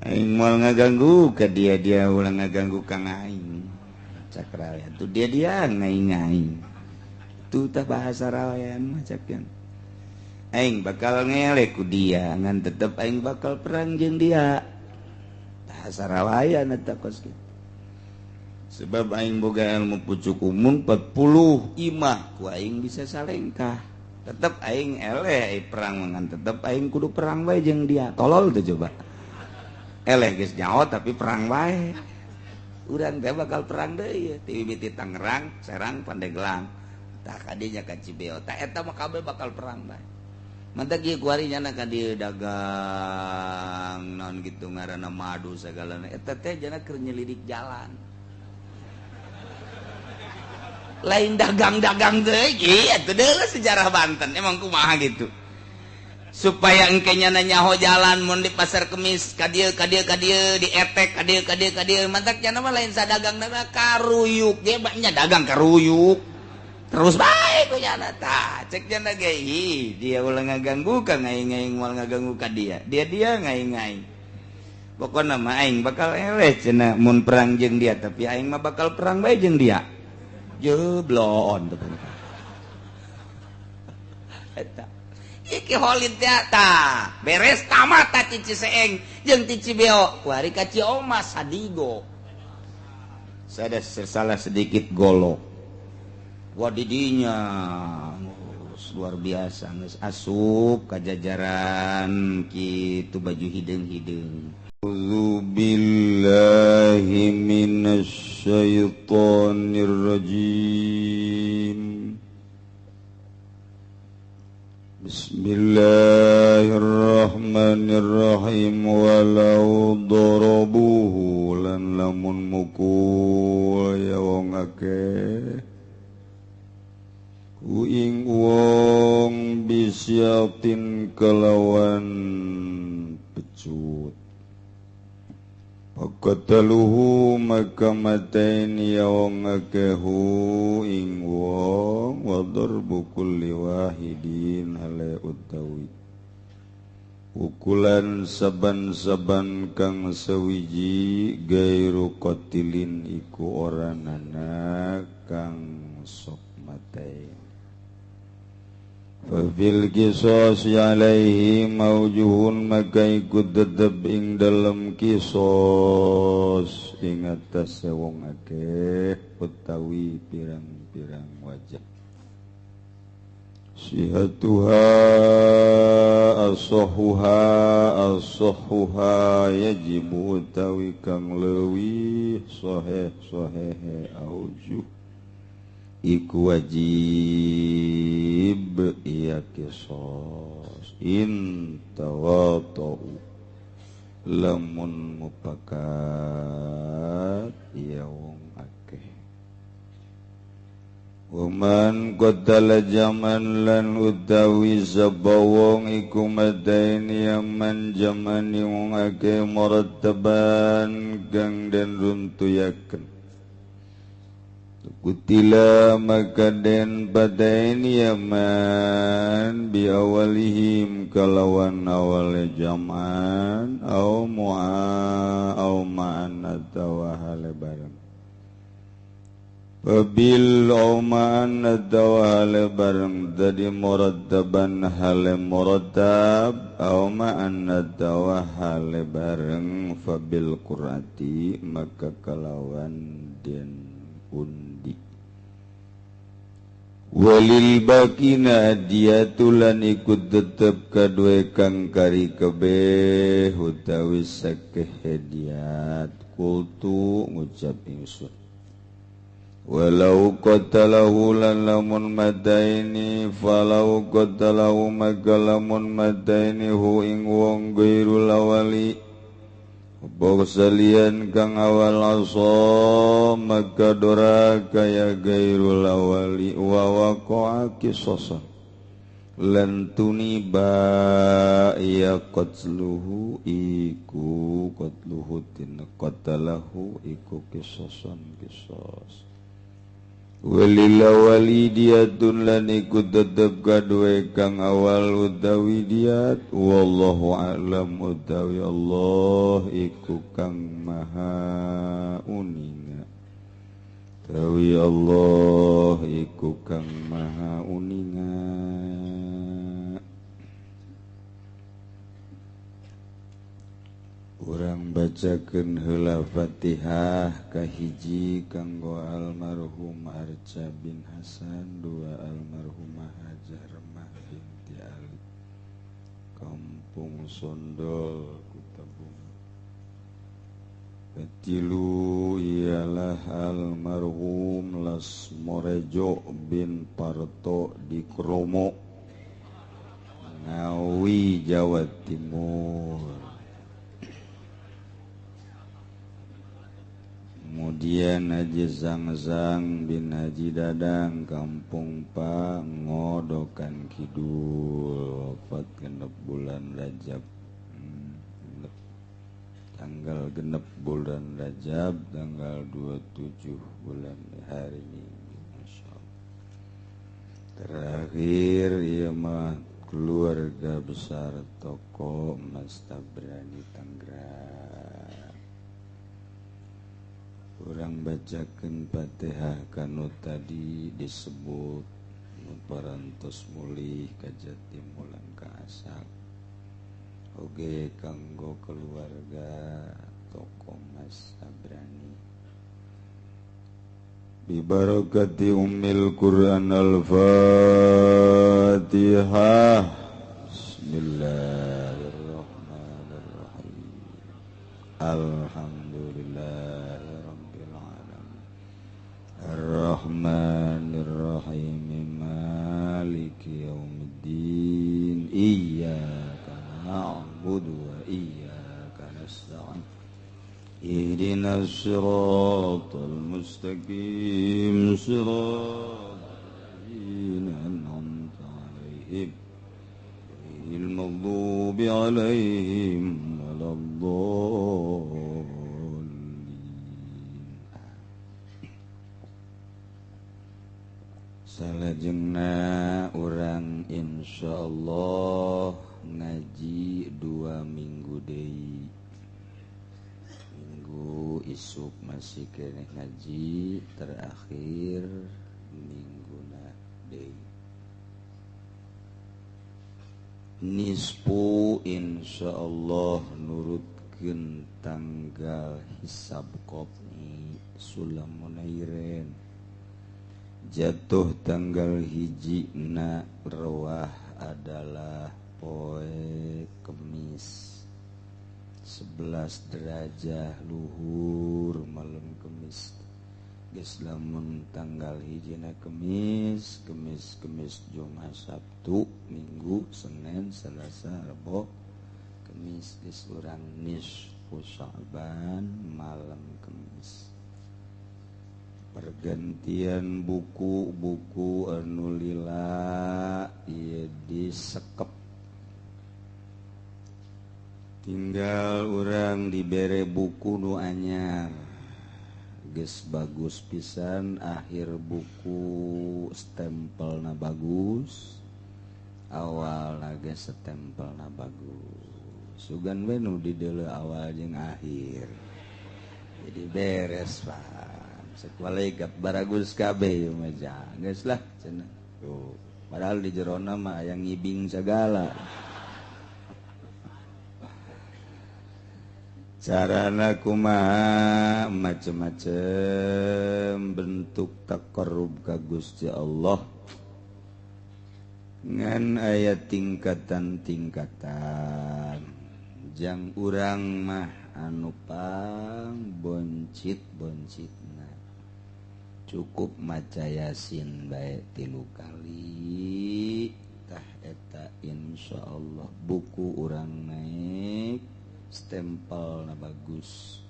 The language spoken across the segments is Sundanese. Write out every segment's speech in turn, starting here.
Aing moal ngaganggu ka dia, dia ulah ngaganggu ka aing. Cak rawayan tuh dia dia ngaing aing. Tuh tah bahasa rawayan mah cak yang. Aing bakal ngeleh ku dia, ngan tetep aing bakal perang jeung dia. Bahasa rawayan eta kos kitu. Sebab aing boga ilmu pucuk umum 40 imah ku aing bisa salengkah. Tetep aing eleh perang ngan tetep aing kudu perang bae jeung dia. Tolol tuh coba. Eleh geus nyaho tapi perang bae. Urang teh bakal perang deui ti mimiti Tangerang, Serang, Pandeglang. Tah ka dinya ka Cibeo. Tah eta mah kabeh bakal perang bae. Mantak ieu kuari nyana ka dieu dagang naon kitu ngaranna madu sagalana. Eta teh jana keur nyelidik jalan. Lain dagang-dagang deui ieu teh deuleu sejarah Banten emang kumaha gitu. Supaya engke nyana nyaho jalan mun di pasar Kemis ka dieu ka dieu ka dieu di etek ka dieu ka dieu ka dieu mantak nyana mah lain sadagang mah karuyuk ge nya dagang karuyuk terus bae ku nyana tah cek nyana ge dia ulah ngaganggu ka aing aing moal ngaganggu ka dia dia dia ngaing aing pokona mah aing bakal eleh cenah mun perang jeung dia tapi aing mah bakal perang bae jeung dia jeblon teh eta iki holid teh beres tamat ta ti Ciseeng jeung ti Cibeo kuari ka Ciomas sadigo sada salah sedikit golok wah didinya luar biasa geus asup ka jajaran kitu baju hideung-hideung. A'udzu billahi minasyaitonir rajim. Bismillahirrahmanirrahim. Walau darabuhu lan lamun mukul ya wong akeh ku ing wong bisyatin kelawan pecut faqataluhu maka mataini ya wong akeh ing wong wa darbu kulli wahidin hale utawi pukulan saban-saban kang sewiji gairu qatilin iku ora nana kang sok matain. Fafil kisos alaihi maujuhun maka ikut tetep ing dalem kisos ing atase wong akeh utawi pirang-pirang wajah. Sihatuha asohuha asohuha yajibu utawi kang leuwih soheh sohehe aujuh iku wajib iya kisos in tawatau lamun mupakat iya wong akeh. Waman qatala jaman lan utawi sapa wong iku mataini yaman jamani wong akeh murattaban kang den runtuyaken kutila maka den padain yaman biawalihim kalawan awale jaman au mu'a au ma'an atawa hale bareng Babil au ma'an atawa hale bareng dadi murattaban hale murattab au ma'an atawa hale bareng fabil qur'ati maka kalawan den undi. Walil bakina diyatulan ikut tetep kadue kang kari kebeh utawi sakeh diat kultu ngucap ingsun. Walau qatalahu lan lamun mataini falau qatalahu maka lamun mataini hu ing wong gairul awali Boksalian kang awal asa maka dora kaya gairul awali wa waqa'a kisosan lan tuniba ya qatluhu iku qatluhu tin qatalahu iku kisosan kisos. Walil awali diatun lan iku tetep kadue kang awal utawi diat wallahu a'lam utawi Allah iku kang maha uninga tawi Allah iku kang maha uninga. Urang bacakeun heula Fatihah kahiji kanggo almarhum Arca bin Hasan, dua almarhumah Hajah Remah binti Ali, Kampung Sondol, Kutabung. Katilu ialah almarhum Lasmorejo bin Parto di Kromo, Ngawi, Jawa Timur. Kemudian Haji Zangzang bin Haji Dadang, Kampung Pangodokan Kidul, wafat genep bulan Rajab, tanggal genep bulan Rajab, tanggal 27 bulan hari Minggu. Masya Allah. Terakhir ia mah keluarga besar toko Mas Tabrani Tangerang. Urang bacakeun Fatihah kanu tadi disebut nu parantos mulih ka jati mulang ka asal. Oge kanggo keluarga toko Mas Tabrani. Bi barakati ummil Quran al-Fatihah. Bismillahirrahmanirrahim. Alhamdulillah Ar-Rahmanir-Rahim Maliki Yaumiddin Iyyaka na'budu wa iyyaka nasta'in Ihdinas siratal mustaqim siratal ladzina an'amta 'alaihim ghairil maghdubi 'alaihim waladdallin. Salajengna urang insyaallah ngaji 2 minggu deui. Minggu isuk masih keneh ngaji, terakhir mingguna deui. Nispu insyaallah nurutkeun tanggal hisab qot'i sulam munairen. Jatuh tanggal hiji na rawah adalah poe Kemis 11 derajah luhur malam Kemis. Geus lamun tanggal hiji na Kemis, Kemis, Kemis, Jumat, Sabtu, Minggu, Senin, Selasa, Rebo, Kemis. Geus urang nisfu Sya'ban malam Kemis. Pergantian buku-buku anu lila ieu disekep, tinggal urang dibere buku nu anyar geus bagus pisan, akhir buku stempelna bagus, awalna ge stempelna bagus, sugan we nu dideuleu awal jeung akhir jadi beres Pak. Sekwalaikat baragus kabeh mah geus lah cenah. Tuh, padahal di jerona mah aya ngibing segala. Carana kumaha macem-macem bentuk taqarrub ka Gusti Allah. Ngan aya tingkatan-tingkatan. Jang urang mah anu pang boncit-boncit. Cukup maca Yasin bae 3 kali tah eta insyaallah buku urang naik stempelna bagus,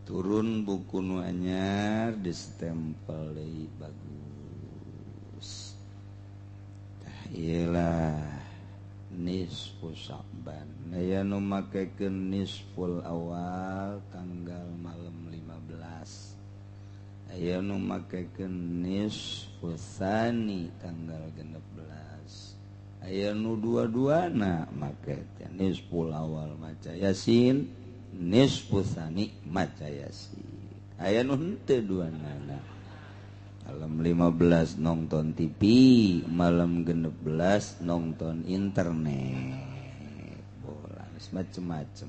turun buku nu anyar distempel deui bagus. Tah ieu lah nisfu Sya'ban. Aya nu makekeun nisful awal tanggal malam 15. Aya nu makekeun nisfu tsani tanggal 16. Aya nu dua-duana make teh nisful awal maca Yasin, nisfu tsani maca Yasin. Aya nu henteu duanana. Malam 15 nonton TV, malam 16 nonton internet. Bola geus macem-macem.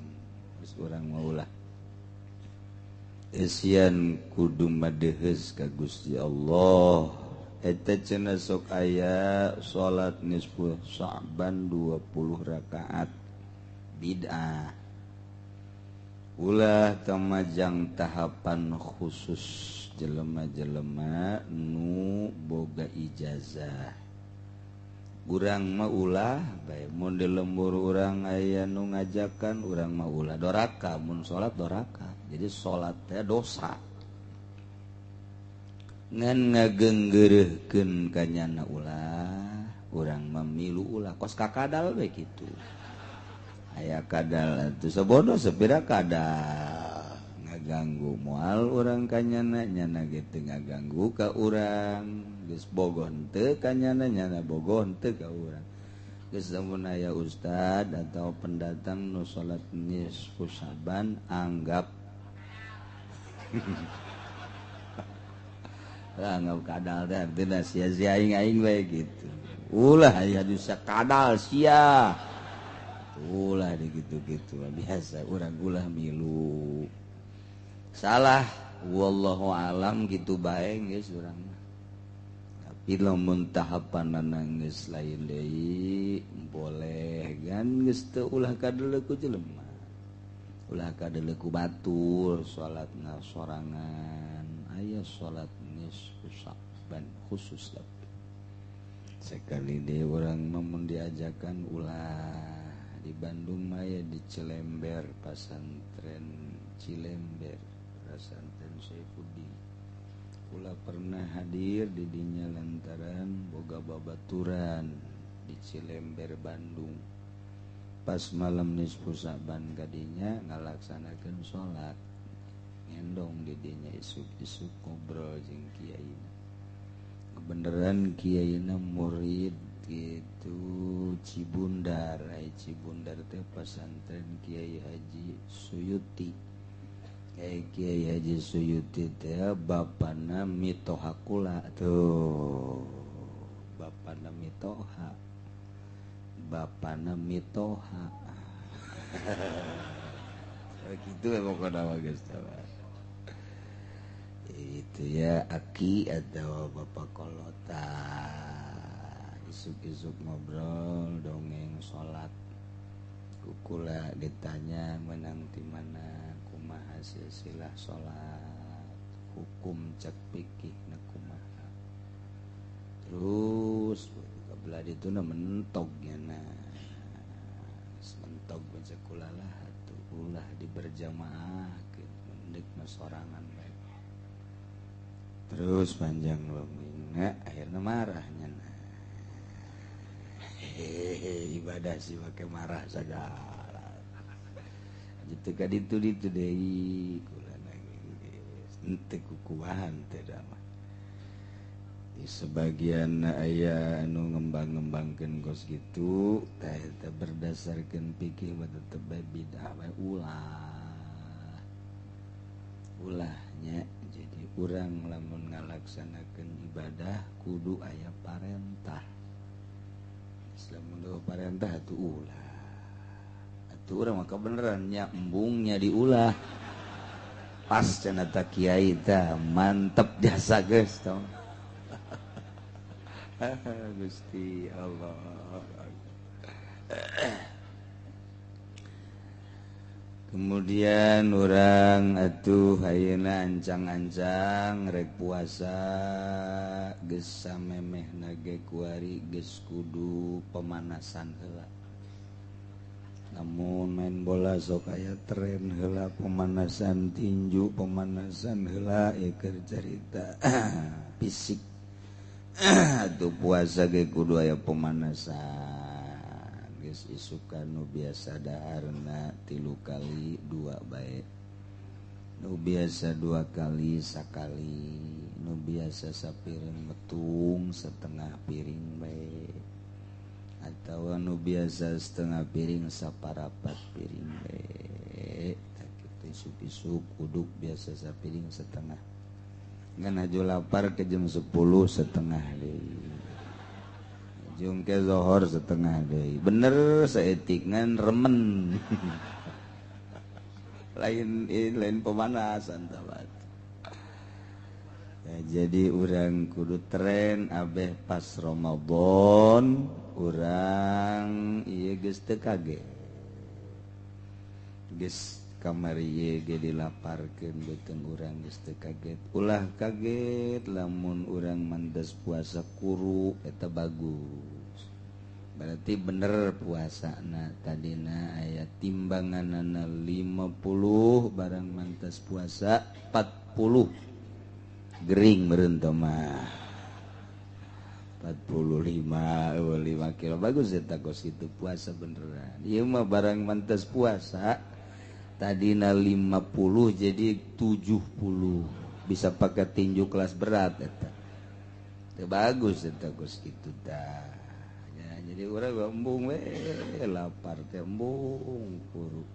Geus urang mah ulah. Esian kudu madeheus ka Gusti Allah. Eta cenah sok aya salat nisfu Sya'ban 20 rakaat bid'ah. Ulah tamajang tahapan khusus jelema-jelema nu boga ijazah. Urang mah ulah bae mun di lembur urang aya nu ngajakan urang mah ulah doraka, mun salat doraka. Jadi salat teh dosa. Ngan ngagenggeureuhkeun ka nyana ulah, urang mah milu ulah kos kakadal we kitu. Aya kadal atuh sabodo sapira kadal ngaganggu moal urang ka nyana, nyana ge teu ngaganggu ka urang. Geus bogoh henteu ka nyana, nyana bogoh henteu ka urang. Geus lamun aya ustad atau pendatang nu salat nisfu Sya'ban anggap lah anggap kadal teh artina sia-sia aing-aing bae gitu. Ulah aya dosa kadal sia. Ulah di gitu-gitu biasa urang ulah milu. Salah wallahu alam gitu bae geus urang mah. Tapi lamun tahapanana geus lain deui boleh gan geus teu ulah kadeuleu ku jelema. Ulah kadeuleu ku batur salatna sorangan. Aya salat nisfu Sya'ban khusus tapi. Sekali deui urang mah mun diajakan ulah. Di Bandung mah ya di Cilember, pasantren Cilember, pesantren Saifuddin. Kula pernah hadir di dinya lantaran boga babaturan di Cilember Bandung. Pas malam nisfu Sya'ban kadinya ngalaksanakeun salat. Ngendong di dinya isuk-isuk ngobrol jeung kiaina. Kebeneran kiaina murid gitu Cibundar, ai Cibundar teh pesantren Kiai Haji Suyuti. Kiai Haji Suyuti teh bapana mitoha kula tuh. Bapana mitoha. Bapana mitoha. Gitu ya pokokna mah geus itu ya aki atau bapak kolota. Isuk-isuk ngobrol dongeng salat kukula ditanya menang di mana kumaha silsilah salat hukum cek fikih na kumaha terus kabelah ditu na mentok nya na mentok baca kula lah atuh ulah di berjamaah mendek mah sorangan bae terus panjang dongengna akhirna marahnya na. Hehehe, ibadah sih pakai marah segala. Gitu ka ditu ditu deui kula nangis. Henteu kukuahan teh da mah. Di sebagian aya anu ngembang-ngembangkeun kos kitu teh eta berdasarkeun fikih mah tetep bae bidah bae ulah. Ulahnya jadi urang lamun ngalaksanakeun ibadah kudu aya parentah. Islam munduh parentah atuh ulah. Atuh urang mah kebeneran nya embungnya diulah. Pas cenah ta kiai tah mantep jasa geus tong. Gusti Allah. Kemudian urang atuh ayeuna ancang-ancang rek puasa geus samemehna ge kuari geus kudu pemanasan heula. Namun main bola sok aya tren heula pemanasan tinju, pemanasan heula ieu keur carita fisik. Atuh puasa ge kudu aya pemanasan. Geus isukan nu biasa daharna 3 kali 2 bae. Nu biasa 2 kali sakali, nu biasa sapiring metung setengah piring bae, atau nu biasa setengah piring saparapat piring bae. Tak kitu isuk-isuk uduk biasa sapiring setengah. Ngan hajo lapar ke jam 10 setengah deui. Jung ke zohor setengah deui. Bener saeutik ngan remen. Lain pemanasan tabat. Ya, jadi urang kudu tren abeh pas Ramadan urang ieu geus teu kaget. Geus kamari ieu ge dilaparkeun beuteung urang geus teu kaget. Ulah kaget lamun urang mandes puasa kuru eta bagus. Berarti bener puasana tadina aya timbanganana 50 barang mantas puasa 40 gering meureun teh mah 45 5 kilo bagus eta kos kitu puasa beneran. Ieu mah barang mantas puasa tadina 50 jadi 70 bisa pakai tinju kelas berat eta. Teu bagus eta kos kitu tah. Jadi urang embung we lapar teh embung kuru.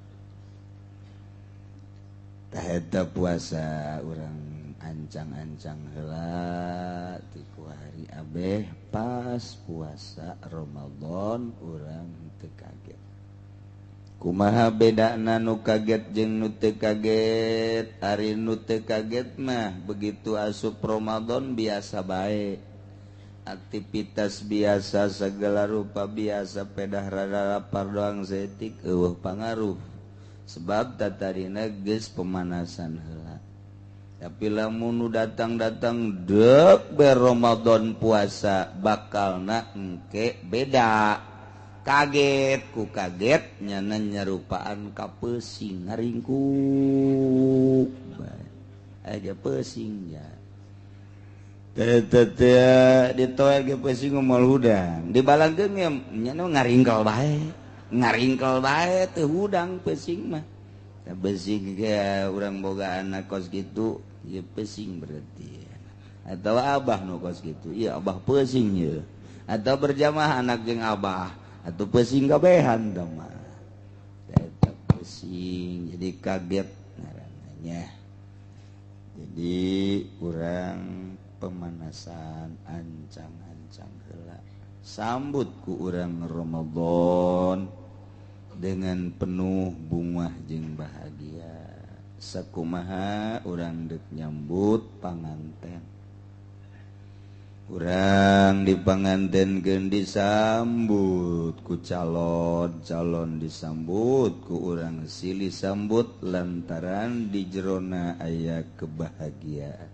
Tah eta puasa urang ancang-ancang heula ti kuari abeh pas puasa Ramadan urang teu kaget. Kumaha bedana nu kaget jeung nu teu kaget? Ari nu teu kaget mah begitu asup Ramadan biasa bae. Aktivitas biasa segala rupa biasa pedah rada lapar doang setik eueuh pangaruh sebab tatarina geus pemanasan heula. Tapi lamun nu datang-datang deuk ber Ramadan puasa bakalna engke beda. Kaget ku kaget nyana nyarupaan ka peusing ngaringkuk bae. Aya peusing nya. Di toel ge pesing moal hudang dibalangkeun ge nya nu ngaringkel bae teu hudang pesing mah. Tah pesing ge urang boga anak kos kitu ieu pesing berarti. Atau abah nu kos kitu ieu abah pesing ieu. Atau berjamaah anak jeung abah atau pesing kabehan tah mah. Eta pesing jadi kaget ngaranna. Jadi urang pemanasan ancang-ancang heula sambut ku urang Ramadan dengan penuh bungah jeung bahagia. Sakumaha urang deuk nyambut panganten, urang dipangantenkeun disambut ku calon, calon disambut ku urang silih sambut lantaran di jerona aya kebahagiaan,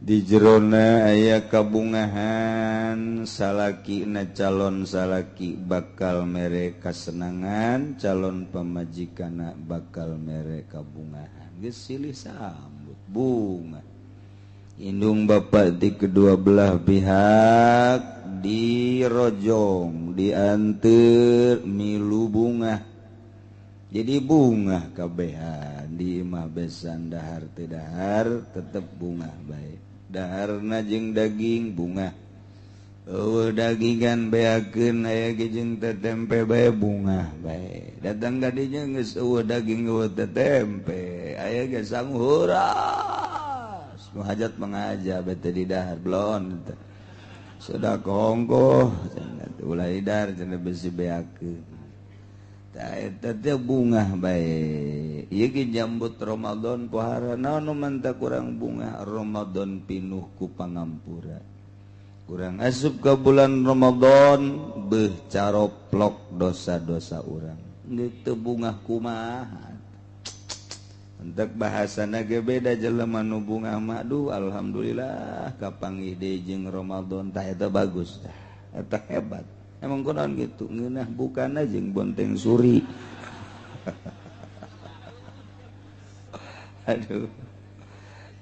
di jerona aya kabungahan. Salaki na calon salaki bakal mere kasenangan, calon pamajikana bakal mere kabungahan. Geus silih sambut bunga. Indung bapak di kedua belah pihak dirojong, dianteur milu bunga. Jadi bunga kabehan di imah besan dahar teu dahar tetep bunga bae. Daharna jeung daging bunga. Eueuh dagingan beakeun aya ge jeung teh tempe bae bunga bae. Datang ka dinya geus eueuh daging eueuh teh tempe, aya ge sanghuras. Nu hajat mengaja bae teh di dahar belon teh. Sedekah ongkoh cenah ulah didahar cenah besi beakeun. Tah eta teh bungah bae. Ieu ge nyambut Ramadan pohara naon nu mantah kurang bungah Ramadan pinuh ku pangampura. Kurang asup ke bulan Ramadan beuh caroplok dosa-dosa urang. Geus teu bungah kumaha. Entek bahasana ge beda jelema nu bungah mah duh alhamdulillah kapanggih deui jeung Ramadan tah eta bagus tah. Eta hebat. Emang kunaon gitu ngeunah bukana jeung bonteng suri. Aduh.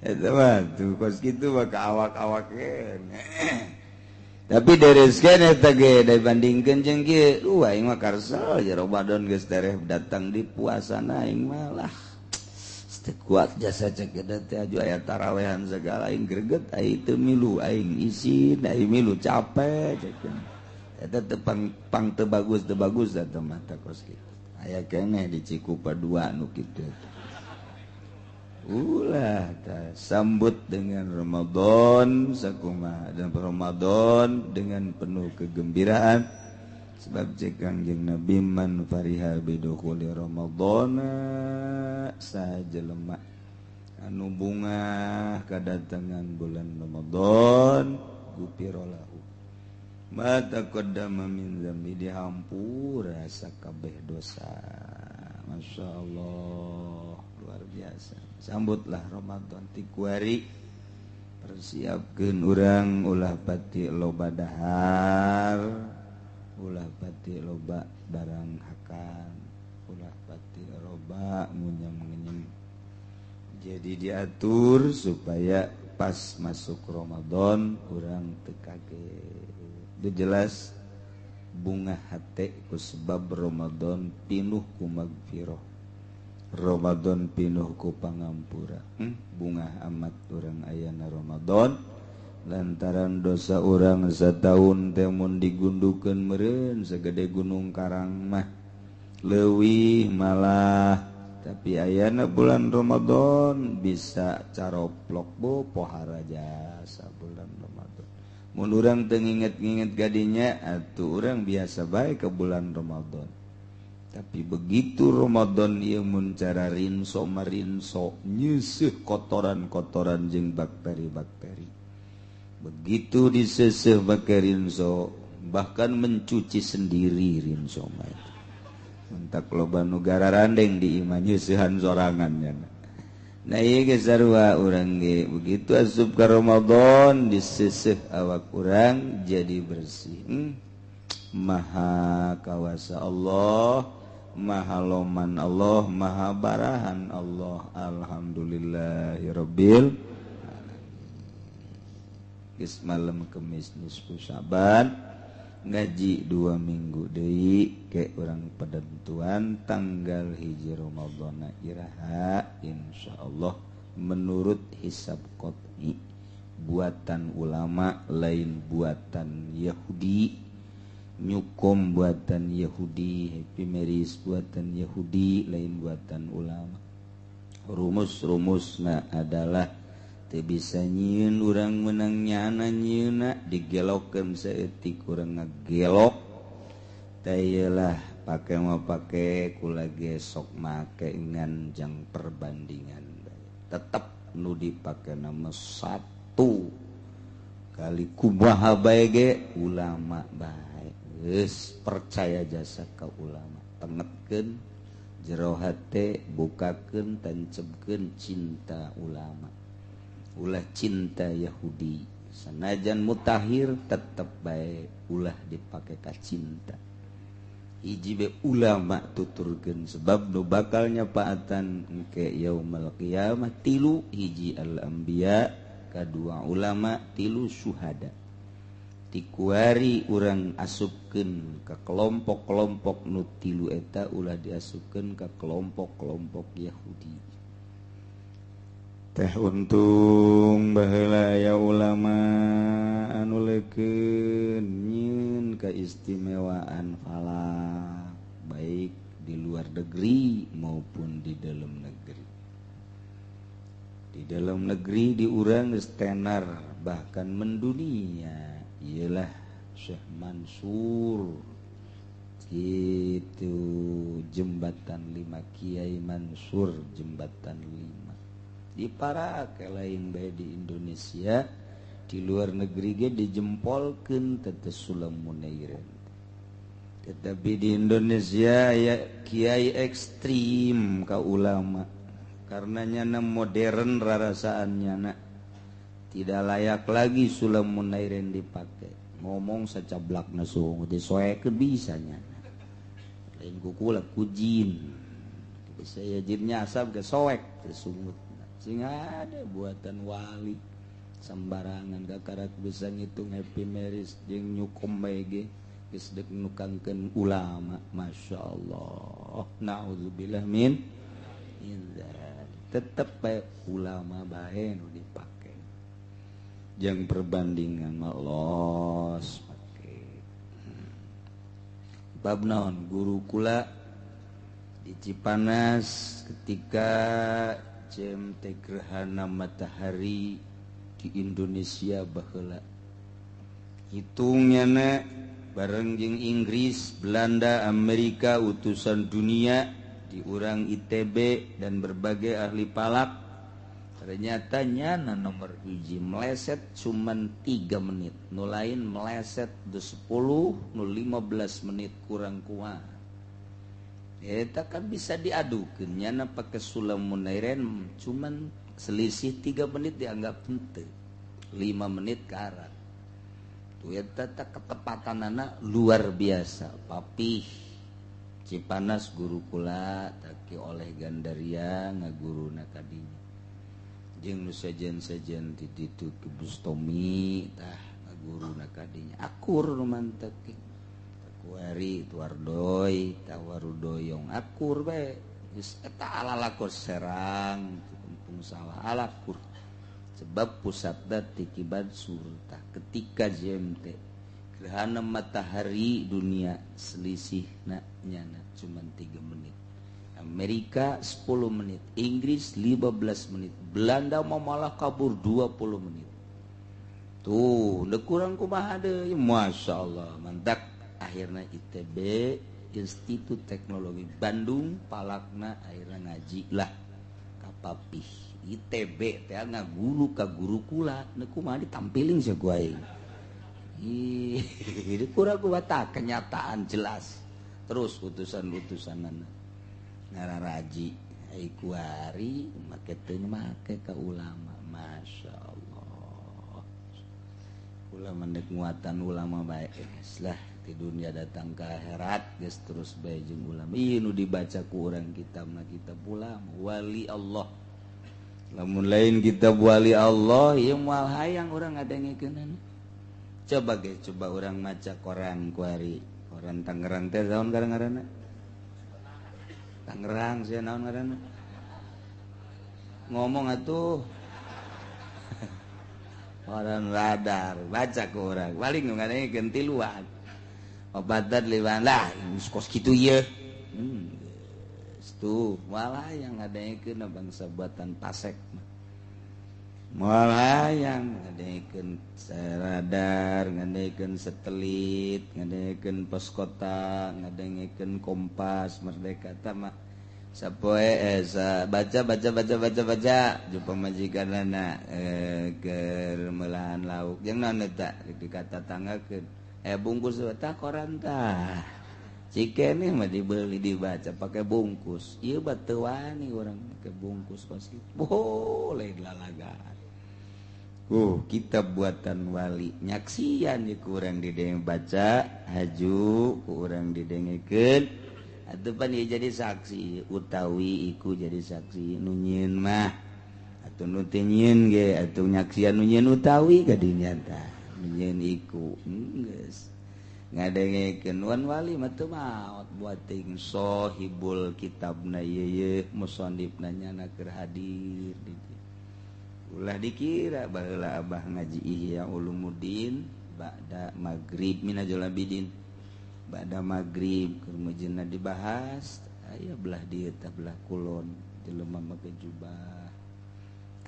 Eta mah tuh kos kitu mah ka awak-awak. Tapi dereskeun eta ge dibandingkeun jeung kieu, aing mah karsel ya Ramadan geus tereh datang di puasana aing mah lah. Geus teu kuat jasa cek teh aju aya tarawehan segala aing greget, aing teu milu, aing isin, aing milu capek cek. Eta teu pang, pang teu bagus, teu bagus eta mah kos kitu. Aya keneh di Cikupa dua nu kitu. Ulah ta, sambut dengan Ramadan sakumaha dan Ramadan dengan penuh kegembiraan, sebab cek Kangjeng Nabi man fariha bidukhuli Ramadana, saha jelema anu bungah kadatangan bulan Ramadan, gufira lahu ma taqaddama min dzambi, dihampura sakabeh dosa. Masya Allah, luar biasa. Sambutlah Ramadan ti kuari, persiapkeun urang ulah pati loba dahar, ulah pati loba barang hakan, ulah pati loba ngunyam-ngenyem. Jadi diatur supaya pas masuk Ramadan urang teu kaget. Itu jelas bunga hate ku sebab Ramadan pinuh ku magfirah, Ramadan pinuh ku pangampura. Bunga amat urang ayana Ramadan lantaran dosa urang sataun teh mun digundukeun meureun sagede gunung karang mah leuwih malah, tapi ayana bulan Ramadan bisa caroplok bo pohara jasa bulan Ramadan. Mun urang teu nginget-nginget gadinya atuh urang biasa bae ke bulan Ramadan. Tapi begitu Ramadan ieu mun cara rinso marinso nyeuseuh kotoran-kotoran jeung bakteri-bakteri. Begitu diseuseuh make rinso, bahkan mencuci sendiri rinso mah itu. Mentak loba nu gararandeng di imah nyeusehan sorangan nya. Nah ieu ge sarua urang ge begitu asup ka Ramadan diseuseuh awak urang jadi bersih. Maha kawasa Allah, maha loman Allah, maha barahan Allah. Alhamdulillahirabbil alamin. Geus malam Kemis nisfu Syaban, ngaji 2 minggu deui ke urang penentuan tanggal 1 Ramadhan iraha insyaallah menurut hisab qot'i buatan ulama lain buatan Yahudi, nyukom buatan Yahudi, Happy Marriage buatan Yahudi lain buatan ulama. Rumus-rumusna adalah teu bisa nyieun urang menang nyana nyieuna digelokkeun saeutik urang ngagelok teh lah pake mah pake kula ge sok make ngan jang perbandingan tetep nu dipake nama satu kali kumaha bae ge ulama bae geus percaya jasa ka ulama, tengetkeun jero hate, bukakeun tancebkeun cinta ulama, ulah cinta Yahudi. Sanajan mutahir tetep bae ulah dipake ka cinta. Hiji be ulama tuturkeun sebab nu bakal nyapaatan engke yaumul qiyamah tilu, hiji al-anbiya, kadua ulama, tilu syuhada. Tikuari urang asupkeun ka kelompok-kelompok nu tilu eta, ulah diasupkeun ka kelompok-kelompok Yahudi. Teh untung baheula aya ulama anu leukeun nyieun keistimewaan falak baik di luar negeri maupun di dalam negeri. Di dalam negeri di urang geus tenar bahkan mendunia ialah Syekh Mansur gitu, jembatan 5 Kiai Mansur jembatan 5 di para lain bae di Indonesia, di luar negeri ge dijempolkeun teh Sulam Munairin. Tetapi di Indonesia ya kiai ekstrim ka ulama karena nyana modern rarasaan nyana tidak layak lagi Sulam Munairin dipakai. Ngomong sacablakna sungut disoekeun bisa nyana lain ku kula ku jin bisa ya jinnya asap ge soek teh sungut. Sing ada buatan wali sembarangan kakarak bisa ngitung happy marriage jeung nyukom bae ge geus deuk nukangkeun ulama. Masya Allah, naudzubillah min dzalik. Tetep bae ulama bae nu dipake. Jeung perbandingan mah los pake. Bab naon guru kula di Cipanas ketika JMT gerhana matahari di Indonesia baheula. Hitungnya na bareng jeung Inggris, Belanda, Amerika, utusan dunia di urang ITB dan berbagai ahli palak. Ternyata nyana nomor hiji meleset cuman 3 menit, nu lain meleset de 10, nu 15 menit kurang kuat. Eta kan bisa diadukeun nyana pake sulam munairen cuman selisih 3 menit dianggap henteu, 5 menit karat. Tuh eta ketepatanana luar biasa. Papih Cipanas guru kula taki oleh Gandaria ngaguruna kadinya. Jeung nu sejen-sejen di ditu ke Bustomi tah ngaguruna kadinya. Akur nu mantep ge. Kuari tuardoy tawarudoyong akur bae. Geus eta alalakor Serang kampung sawah alakur. Sebab pusatna ti Ki Bansur tah ketika JMT gerhana matahari dunia selisihna nyana cuman 3 menit. Amerika 10 menit, Inggris 15 menit, Belanda mau malah kabur 20 menit. Tuh, udah kurang kumaha deui. Masya Allah, mantak akhirnya ITB Institut Teknologi Bandung palakna akhirnya ngaji lah ka papih ITB teh ngaguru ka guru kula nu kumaha ditampiling sia ku aing. Ih, kurang kumaha tah kenyataan jelas. Terus utusan-utusanana ngararaji ai kuari make teu make ka ulama. Masya Allah. Ulama ndek nguatan ulama bae lah di dunia datang ke akhirat geus terus bae jeung ulama. Ieu nu dibaca ku urang kitab mah kitab ulama wali Allah. Lamun lain kitab wali Allah ieu moal hayang urang ngadengekeunana. Coba ge coba urang maca koran kuari. Koran Tangerang teh naon ngaranna? Tangerang sia naon ngaranna? Ngomong atuh. Koran Radar baca ku urang. Paling nu ngadengekeun tiluan. Obatan liwan lah kos kitu ieu. Tuh malah yang ngadengekeun bangsa buatan Pasek mah. Malah yang ngadengekeun radar, ngadengekeun satelit, ngadengekeun pos kota, ngadengekeun Kompas, Merdeka tah mah sapoe baca baca baca baca baca jumpa majikanana keur meulahan lauk jeung naon eta dikata tanggakeun bungkus tah koran tah cikene mah dibeli dibaca pakai bungkus ieu teu wani urang pakai bungkus kos kitu boleh lalagaan. Kitab buatan wali nyaksian ieu ku urang didenge baca haju ku urang didengekeun atuh pan ieu jadi saksi utawi iku jadi saksi nu nyieun mah atuh nu teu nyieun ge atuh nyaksian nu nyieun utawi ka dinya tah nu nyieun iku geus ngadengekeun wan wali mah teu maot buat ting sohibul kitabna ieu ye musannifna nyana keur hadir di dieu. Ulah dikira baheula abah ngaji Ihya Ulumuddin ba'da maghrib minajul abidin ba'da maghrib keur meujeunna dibahas aya belah dieu tah belah kulon jelema make jubah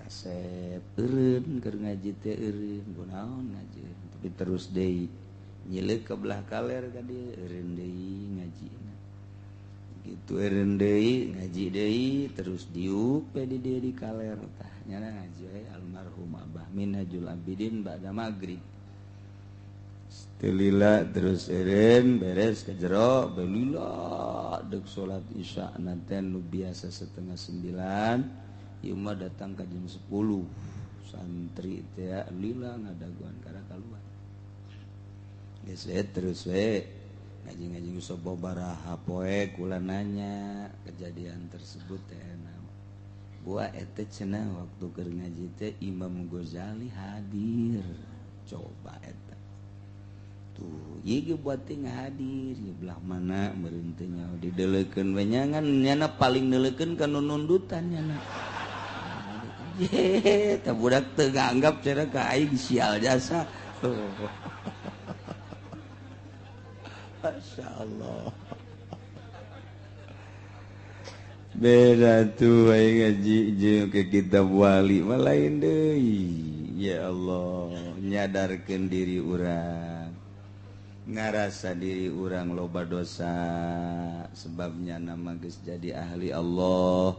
kasep eureun keur ngaji teh eureun kunaon ngaji tapi terus deui nyileuk ke belah kaler ka dieu eureun deui ngajina gitu eureun deui ngaji deui terus diuk we di dieu di kaler tah nyana ngaji we almarhum Abah Minhajul Abidin ba'da maghrib Telila terus eureun beres ke jero belila deuk salat isya nanti nu biasa 8:30 ieu mah datang ka jam 10 santri teh lila ngadaguan kana kaluar geus we terus we ngaji-ngaji sababaraha poe kula nanya kejadian tersebut teh naon buah eta cenah waktu keur ngaji teh Imam Ghazali hadir coba eta tuh ieu ge buat teh hadir di belah mana meureun teh nyaho dideulekeun we nyangan nyana paling neuleukeun ka nu nundutan nyana. Ye, tah budak teu nganggap cenah ka aing sial jasa. Masya Allah. Beda tuh aing ngaji jeung ke kitab wali mah lain deui. Ya Allah, nyadarkeun diri urang. Ngarasa diri urang loba dosa sebabnya nama geus jadi ahli Allah.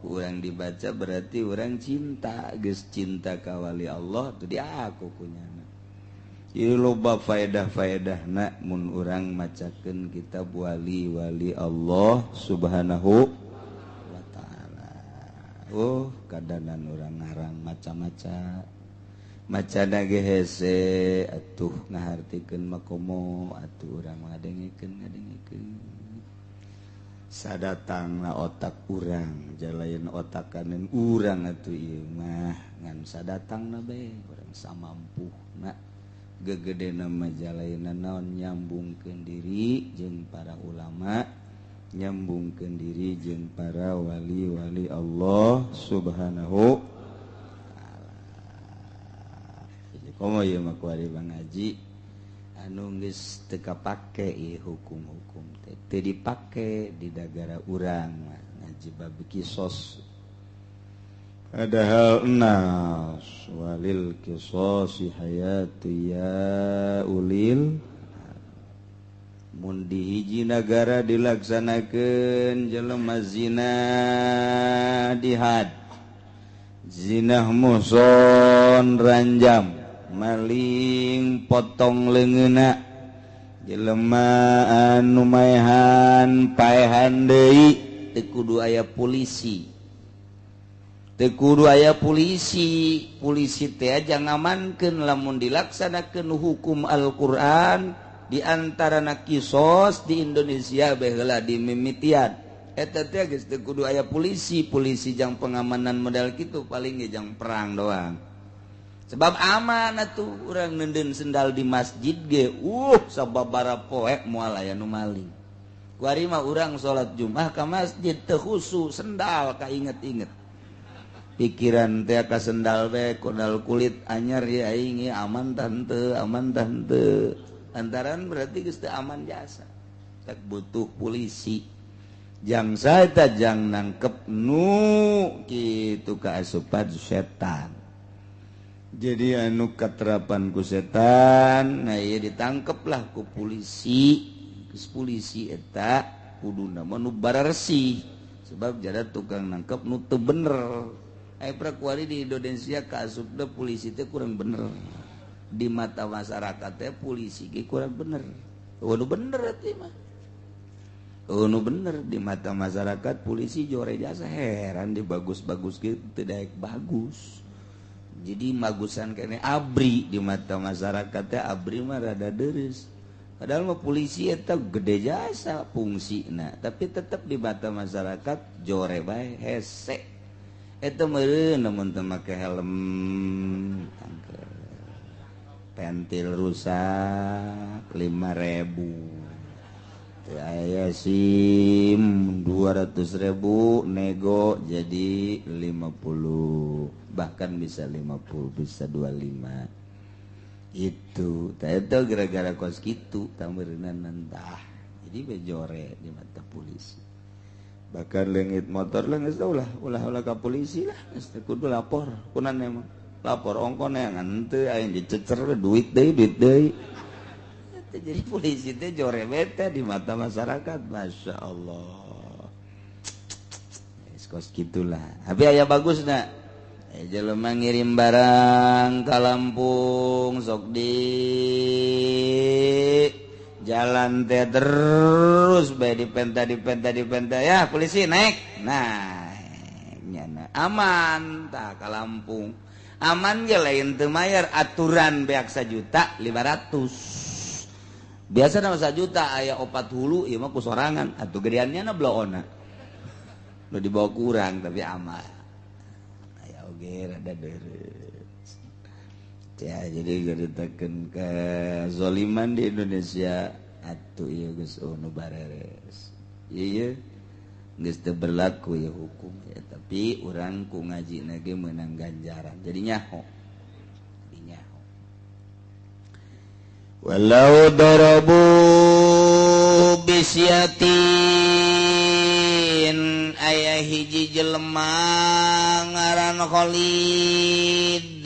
Urang dibaca berarti urang cinta, geus cinta ka wali Allah tuh diaku kunyana. Ieu loba faedah-faedahna mun urang macakeun kitab wali-wali Allah Subhanahu wa taala. Oh, kadanan urang ngarang maca-maca. Macana ge hese atuh ngahartikeun makomo atuh urang ngadengekeun sadatangna otak urang jalain otakanen urang atuh ieu mah ngan sadatangna bae urang samampuhna gegedena mah jalaina naon nyambungkeun diri jeung para ulama, nyambungkeun diri jeung para wali-wali Allah Subhanahu. Komo ieu mah kuari ngaji anu geus teu kapake ieu hukum-hukum teh teu dipake di nagara urang mah ngaji bab kisos. Padahal nas walil kisosi hayatu ya ulil. Mun di hiji nagara dilaksanakeun jelema zina dihad, zinah muson ranjam, maling potong leungeunna, jelema anu maehan paehan deui, teu kudu aya polisi. Teu kudu aya polisi, polisi teh aja ngamankeun lamun dilaksanakeun hukum Al-Qur'an di antarana kisos di Indonesia baheula dimimitian. Eta teh geus teu kudu aya polisi, polisi jang pengamanan model kitu paling ge jang perang doang. Sebab aman atuh urang neundeun sendal di masjid ge sababara poe moal aya nu maling. Kuari mah urang salat Jumat ka masjid teu khusu sendal kainget-inget. Pikiran teh ka sendal we kondal kulit anyar ya aing aman tante, aman tante. Antaran berarti geus teu aman jasa. Tak butuh polisi. Jang saeta jang nangkep nu kitu kaasupan setan. Jadi anu katerapan ku setan, nah ieu ditangkeplah ku polisi. Geus polisi eta kuduna mah nu bararesih sebab jada tukang nangkep nu teu bener. Aya kuari di Indonesia kaasupna polisi teh kurang bener. Di mata masyarakat teh polisi ge kurang bener. Nu bener teh mah. Nu bener di mata masyarakat polisi jore jasa heran di bagus-bagus ge teu daek bagus. Jadi magusan kene abri di mata masyarakat teh abri mah rada deres. Padahal mah polisi eta gede jasa fungsina, tapi tetep di mata masyarakat jore bae hese. Eta meureun lamun teu make helm tangke. Pentil rusak 5.000. Teu aya SIM 200.000 nego jadi 50. Bahkan bisa 50, bisa 25. Itu itu gara-gara kos gitu tameureunna entah. Jadi bejore di mata polisi. Bahkan leungit motor lah geus ulah ulah ka polisi lah, geus kudu lapor. Kunan emang lapor ongkon yang henteu aing dicecer duit deui, duit deui. Jadi polisi teh jore bete di mata masyarakat. Masya Allah. Kos gitulah. Tapi aya bagusna. Jelema ngirim barang ka Lampung sok di jalan teh terus bae dipenta dipenta dipenta ya polisi naik. Nah, nyana aman tah ka Lampung. Aman ge lain teu mayar aturan beak 1.500.000. Biasa nama 1 juta aya 4 hulu ieu mah ku sorangan atuh gedeannya na bloona. Nu dibawa kurang tapi aman. Oge rada deres. Ya jadi nyaritakeun kezoliman di Indonesia atuh ieu geus nu bareres. Ieu Geus teu berlaku ya hukum ya, tapi urang ku ngajina ge meunang ganjaran. Jadi nyaho. Jadi nyaho. Walau darabu bisyatin aya hiji jelema ngaran Khalid.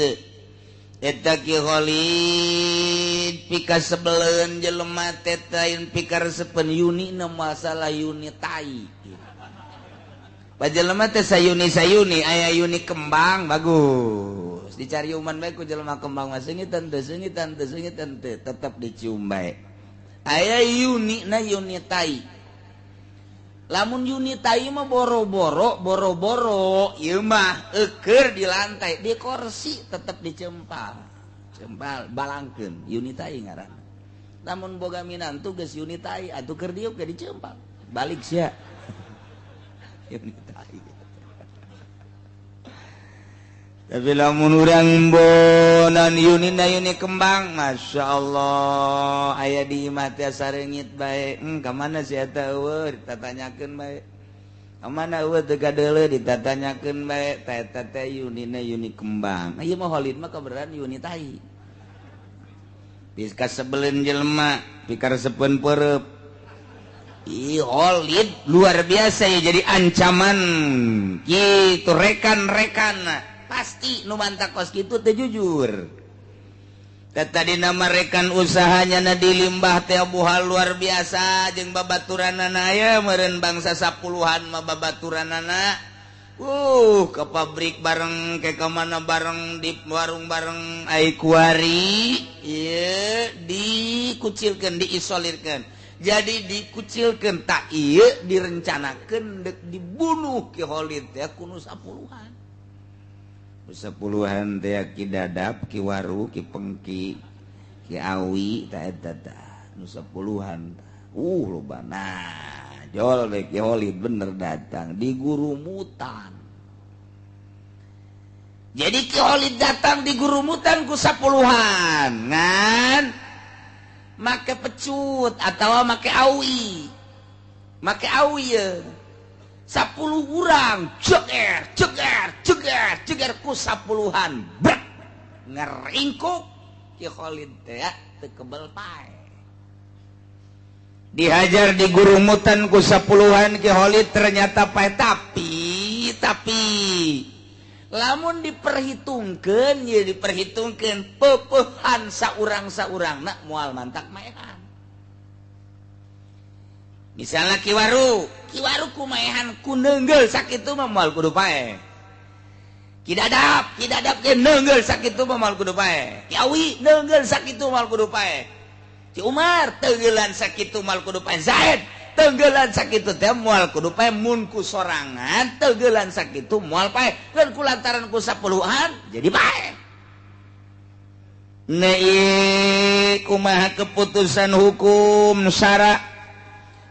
Eta Ki Khalid pika sebeleun jelema teh lain pika resepeun yuni na masalah yuni tai. Pajelema teh sayuni-sayuni aya yuni kembang bagus. Dicariuman bae ku jelema kembang mah seungitan teu seungitan teu seungitan teu tetep dicium bae. Aya yuni na yuni tai. Lamun yuni tai mah boro-boro boro-boro ieu mah eueur di lantai di kursi tetep dicempal. Cempal balangkeun yuni tai ngaranna. Lamun boga minantu geus yuni tai atuh keur diuk ge dicempal. Balik sia. Yuni tai. Tapi lamun urang bonan yuni na yuni kembang, Masya Allah, aya di imah teh sareungit bae. Ka mana sia eta eueuh ditatanyakeun bae. Ka mana eueuh teu kadeuleu ditatanyakeun bae. Ta eta teh yuni na yuni kembang. Ieu mah Khalid mah kabeneran yuni tai. Pika sebeleun jelema, pika resepeun peureub. Ih, Khalid luar biasa ya jadi ancaman gitu rekan-rekan pasti nu mantak kos kitu teu jujur. Tadi nama rekan usahanya na dilimbah teh buhal luar biasa jeung babaturanana aya meureun bangsa 10-an mah babaturanana. Ke pabrik bareng ke mana bareng di warung bareng ai kuari ieu dikucilkeun diisolirkeun. Jadi dikucilkan tak iya direncanakan dek dibunuh Ki Khalid teh kuno 10-an. 10-an teh Ki Dadap, Ki Waru, Ki Pengki, Ki Awi ta eta tah nu 10-an. Loba. Nah, jol deh Ki Khalid bener datang di gurumutan. Jadi Ki Khalid datang di gurumutan ku 10-an. Ngan make pecut atau make awi ya 10 urang ceger ceger ceger ceger ku 10-an brek ngeringkuk Ki Khalid teh teu kebel pae dihajar di gurumutan ku 10-an Ki Khalid ternyata pae tapi lamun diperhitungkeun ye diperhitungkeun peupehan saurang-saurangna moal mantak maehan. Misalnya Ki Waru ku maehan ku neunggel sakitu mah moal kudu paeh. Ki Dadap ge neunggel sakitu mah moal kudu paeh. Ki Awi neunggel sakitu moal kudu paeh. Ki Umar teunggelan sakitu moal kudu paeh. Zaid tenggelan sakitu teh moal kudu pae mun ku sorangan tenggelan sakitu moal pae kan ku lantaran ku 10-an jadi pae. Nei kumaha keputusan hukum syara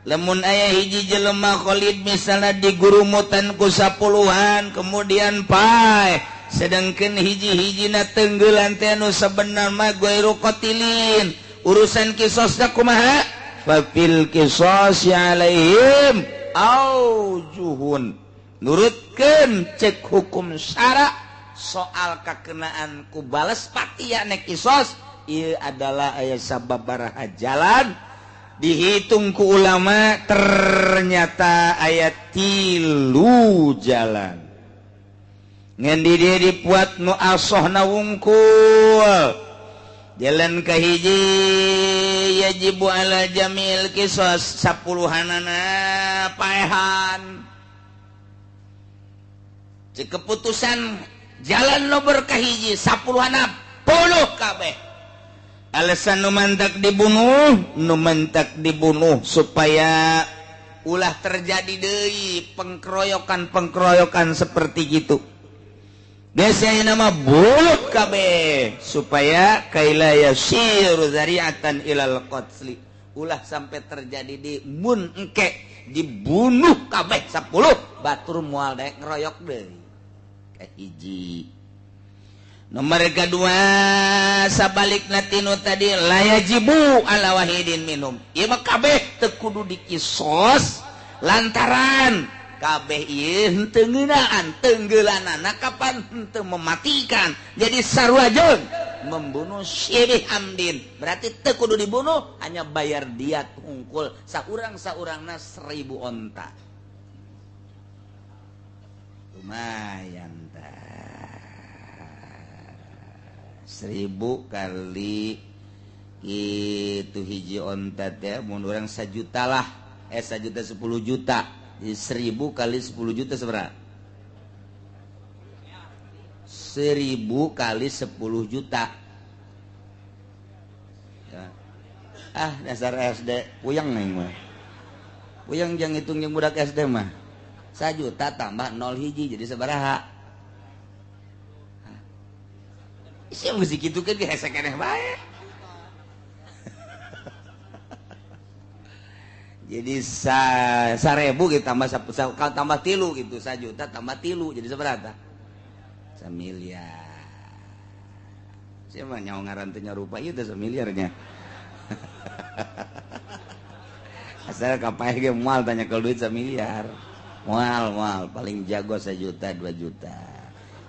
lamun aya hiji jelema Khalid misalna digurumutan ku 10-an kemudian pae sedangkan hiji-hijina tenggelan teh anu sabenerna mah ghairu qatilin urusan kisosna kumaha fafil qisasi alaihim aujuhun nurutkeun cek hukum syara soal kakenaan ku bales patia nek kisos ieu adalah aya sababaraha jalan dihitung ku ulama ternyata aya 3 jalan ngan di dieu dipuat nu asohna wungkul. Jalan kahiji yajibu ala jamil kisos 10-anana paehan. Cek keputusan jalan nomor kahiji 10-ana puluh kabeh. Alasan nu mantak dibunuh supaya ulah terjadi deui pengkeroyokan-pengkeroyokan seperti gitu. Biasanya nama bulut kabeh supaya kaila yasiru zari'atan ilal qatli ulah sampai terjadi di mun engke dibunuh kabeh 10 batur moal daek ngeroyok deui. Kahiji. Nomor kedua sabalikna tinu tadi la yajibu ala wahidin minum. Ieu mah kabeh teu kudu dikisos lantaran Kabeh ieu henteu ngeunaan tenggelanana kapan henteu mematikan. Jadi sarua jeung membunuh syibih amdin. Berarti teu kudu dibunuh, hanya bayar diat hungkul saurang-saurangna 1000 onta. Lumayan tah. 1000 kali itu hiji onta teh mun urang 1 juta lah. 1 juta 10 juta. Jadi 1000 kali 10 juta seberapa? 1000 kali 10 juta. Ya. Ah, dasar SD puyeng nih mah. Puyeng jeung hitung jeung budak SD mah. 1 juta tambah 0 hiji jadi sabaraha? Sia geus kitu kan hese keneh bae. Jadi 1000 gitu tambah tambah tilu gitu, 1 juta tambah tilu jadi sabaraha? 1 miliar. Saya mah nyawa ngaran teh nyarupa ieu teh 1 miliarnya. Asal kapaeh ge moal tanya ke duit 1 miliar. Moal moal paling jago 1 juta 2 juta.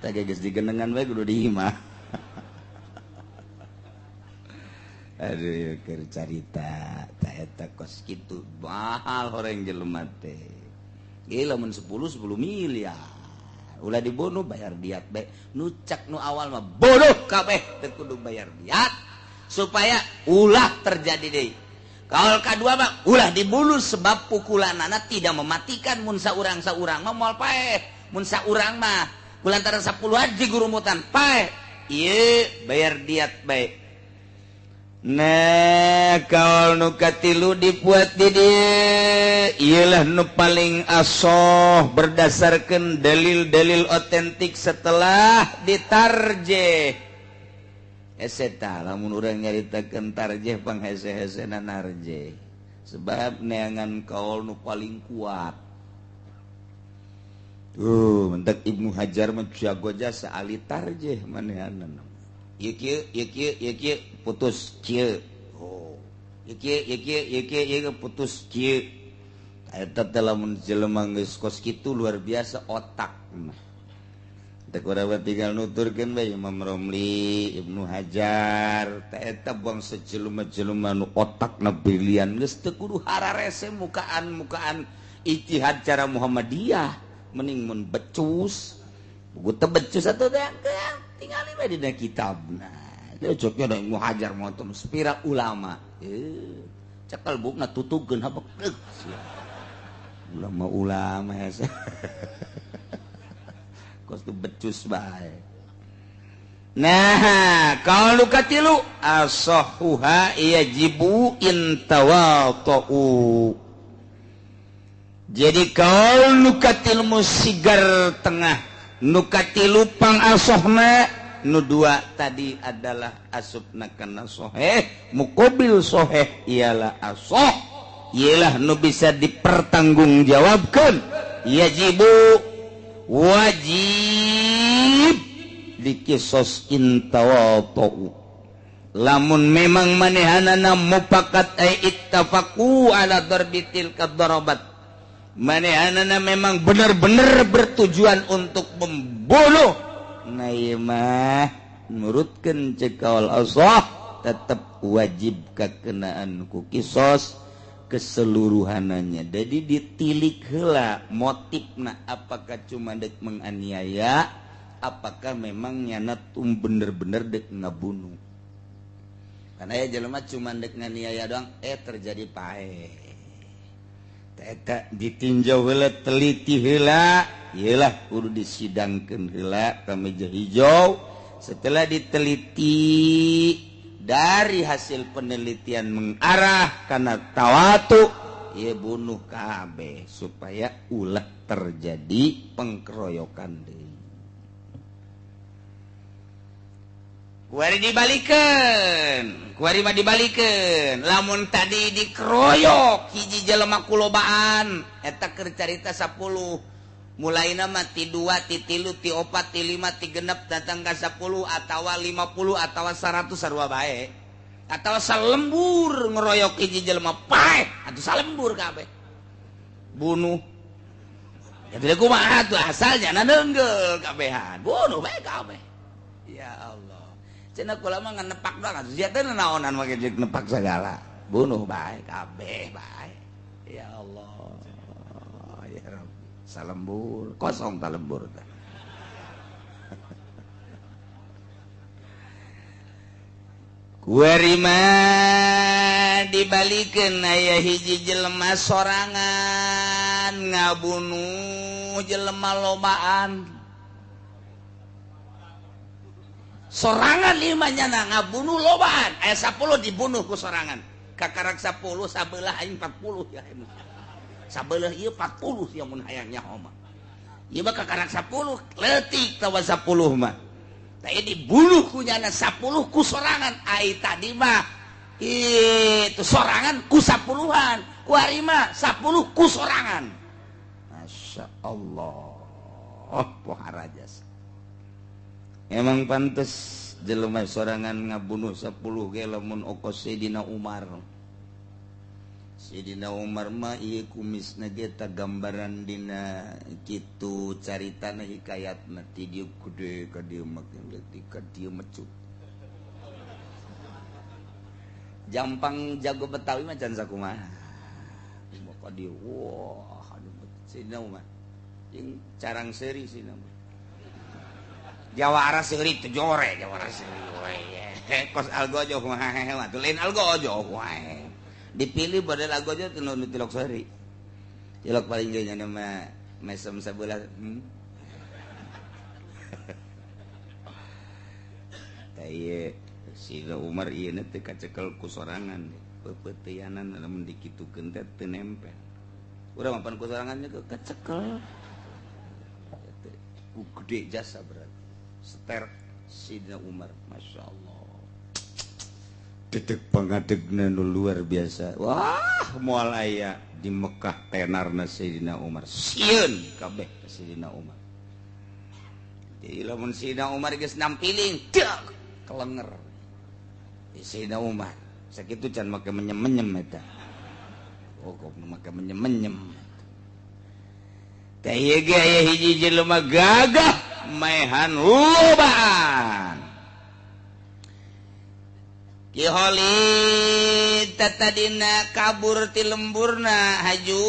Tah geus digenengan bae kudu diimah. Aduh keur carita ta eta kos kitu mahal horeng jelema teh. Gila mun 10 miliar. Ulah dibunuh bayar diat bae. Nu cak nu awal mah bodoh kabeh teu kudu bayar diat supaya ulah terjadi deui. Kaul kadua mah ulah dibunuh sebab pukulanana tidak mematikan mun saurang-saurang mah moal paeh. Mun saurang mah kulantaran 10 haji gurumutan paeh. Ieu bayar diat bae. Nah, kaul nu katilu dibuat di dieu ieulah nu paling asoh berdasarkan dalil-dalil otentik setelah ditarjeh. Hese ta lamun urang nyaritakeun tarjeh panghese-hesena narjeh. Sebab neangan kaul nu paling kuat. Tuh, mentak Ibnu Hajar mah jago jasa ahli tarjeh manehanna. Ieu kieu, ieu kieu, ieu kieu putus kieu. Oh. Ieu kieu, ieu kieu, ieu kieu, ieu putus kieu. Eta teh lamun jelema geus kos kitu luar biasa otak mah. Teh urang tinggal nuturkeun bae Imam Romli, Ibnu Hajar, teh eta bangsa jelema-jelema nu otakna brilian geus teu kudu hararese mukaan-mukaan ijtihad cara Muhammadiyah, mending mun becus. Buku teu becus atuh teh tingali bae dina kitabna. Cocoknya da Ibnu Hajar motor spira ulama. Cekal bukna tutugeun habek. Ulama-ulama hese. Kos tu becus bae. Nah, kalau nu katilu asahuha yajibu intawata'u. Jadi kalau nu katilu sigar tengah, nu katilu pangasohna, nu dua tadi adalah asupna kana soheh, muqabil soheh ialah asoh, ialah nu bisa dipertanggungjawabkan. Yajibu wajib dikisos intawata'u. Lamun memang manehanana mufakat ay ittafaqu ala darbitil kadarabat, manehanana memang benar-benar bertujuan untuk membunuh, nah ieu mah nurutkeun ceuk kaul asah tetep wajib kakenaan ku kisos keseluruhanannya. Jadi ditilik heula motifna, apakah cuma dek menganiaya, apakah memang nyana tum bener-bener dek ngabunuh. Karena ya jelema cuma dek nganiaya doang, terjadi paeh. Eta ditinjau heula, teliti heula, iyalah kudu disidangkeun heula ka meja hijau. Setelah diteliti dari hasil penelitian mengarah karena tawatu, ya bunuh kabeh supaya ulah terjadi pengkeroyokan deui. Kuari dibalikeun, kuari mah dibalikeun. Lamun tadi dikeroyok hiji jelema kulobaan, eta keur carita 10. Mulaina mah ti 2, ti 3, ti 4, ti 5, ti 6 datang ka 10 atawa 50 atawa 100 sarua bae. Atawa salembur ngeroyok hiji jelema paeh, atuh salembur kabeh. Bunuh. Ya teu kumaha tuh asalnya na neunggel kabehan. Bunuh bae kabeh. Ya Allah. Cenah kula mah ngan nepak doang atuh sia teh naonan make jeung nepak sagala. Bunuh bae kabeh bae. Ya Allah. Ya Rabbi. Salembur kosong ta lembur teh. Kuarima dibalikeun aya hiji jelema sorangan ngabunuh jelema lobaan. Sorangan limanya ngabunuh lobaan. Aya 10 dibunuh ku sorangan. Kakarak 10 sabelah aing 40 ya. Sabelah ieu 40 sia mun hayang nyaho mah. Ieu mah kakarak 10 leutik tawa 10 mah. Tadi dibunuh ku nyana 10 ku sorangan. Ai tadi mah itu sorangan ku 10-an, ku hari mah 10 ku sorangan. Masya Allah, poharajas. Emang pantes jelema sorangan ngabunuh 10 ge lamun okos Sayyidina Umar. Sayyidina Umar mah ieu kumisna ge ta gambaran dina kitu caritana hikayatna ti dieu gede ka dieu mah leutik ka dieu mecut. Jampang jago Betawi mah can sakumaha. Ka dieu wah aduh Sayyidina Umar. Jeung carang seuri Sayyidina Umar. Jawara seuri teu jore jawara seuri we. Kos algojo kumaha atuh lain algojo wae. Dipilih model algojo teu nu tilok seuri. Tilok paling ge nya mah mesem sabelah. Tah ieu Sayyidina Umar ieu teh kacekel ku sorangan peupeuteuyanan lamun dikitukeun teh teu nempel. Urang mah pan ku sorangan nya kacekel. Ku gede jasa berarti. Seter Sayyidina Umar, Masya Allah. Dedek pangadegna nu luar biasa. Wah, moal aya di Mekah tenarna Sayyidina Umar. Sieun kabeh ka Sayyidina Umar. Jadi lamun Sayyidina Umar geus nampiling, dek kelenger. Sayyidina Umar sakitu can make menyem-menyem eta. Oh, kok make menyem-menyem. Teh ieu ge aya hiji jelema gagah maehan lobaan. Ki Khalid tatadina kabur ti lemburna haju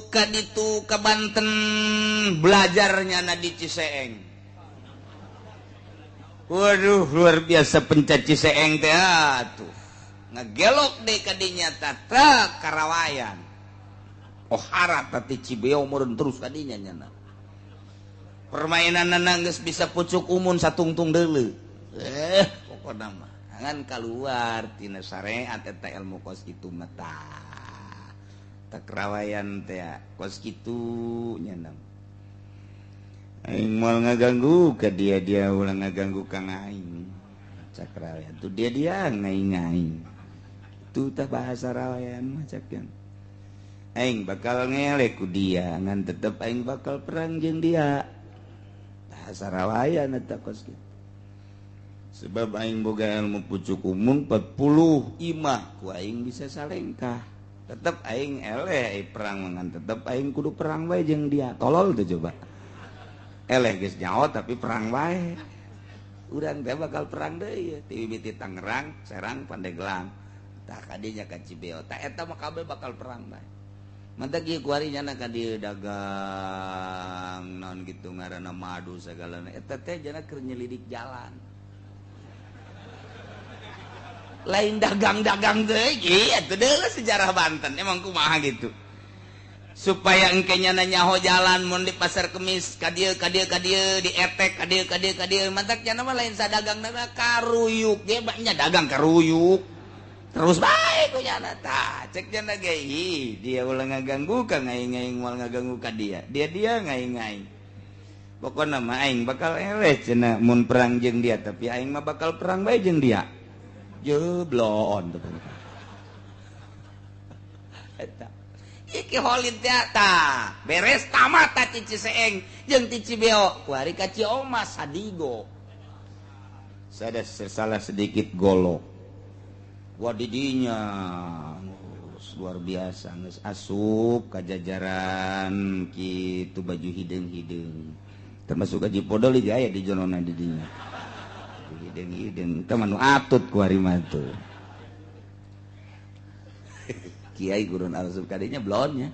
ka ditu ka Banten belajarnya na di Ciseeng. Waduh luar biasa pencet Ciseeng teh atuh. Ngegelok deui ka dinya tata Karawayan. Ohara tati Cibeo meureun terus ka dinya nyana. Permainan geus bisa pucuk umun satungtung deuleu. Pokona mah ngan kaluar tina syariat eta ilmu kos kitu mah tah. Takrawayan teh kos kitu nya. Aing moal ngaganggu ka dia, dia ulah ngaganggu ka aing. Cakrawayan tuh dia dia ngaing-ngaing. Tuh tah bahasa rawayan mah cak. Aing bakal ngelek ku dia, ngan tetep aing bakal perang jeung dia. Bahasa rawayan eta kos kitu. Sebab aing boga ilmu pucuk umum 40 imah ku aing bisa salengkah. Tetep aing eleh perang ngan tetep aing kudu perang bae jeung dia. Tolol tuh coba. Eleh geus nyaho tapi perang bae. Urang teh bakal perang deui ti mimiti Tangerang, Serang, Pandeglang. Tah ka dinya ka Cibeo. Tah eta mah kabeh bakal perang bae. Mantak ieu kuari nyana ka dieu dagang naon kitu ngaranna madu sagalana. Eta teh jana keur nyelidik jalan. Lain dagang-dagang deui ieu teh sejarah Banten emang kumaha gitu. Supaya engke nyana nyaho jalan mun di pasar Kemis ka dieu ka dieu ka dieu di etek ka dieu ka dieu ka dieu mantak nyana mah lain sadagang na karuyuk ge nya dagang karuyuk terus bae ku nyana tah cek nyana ge dia ulah ngaganggu ka ngaing-ngaing moal ngaganggu ka dia dia dia ngaing-ngaing pokona mah aing bakal eleh cenah mun perang jeung dia tapi aing mah bakal perang bae jeung dia jeblon tuh eta iki Khalid teh tah beres tamat ta ti Ciseeng jeung ti Cibeo kuari ka Ciomas sadigo sada salah sedikit golok wah didinya Luar biasa geus asup ka jajaran kitu baju hideung-hideung. Termasuk Haji Podol aya di jonona di dinya. Hideung-hideung teh mah nu atut ku ari mah tuh. Kiai gurun asup kadinya blonnya.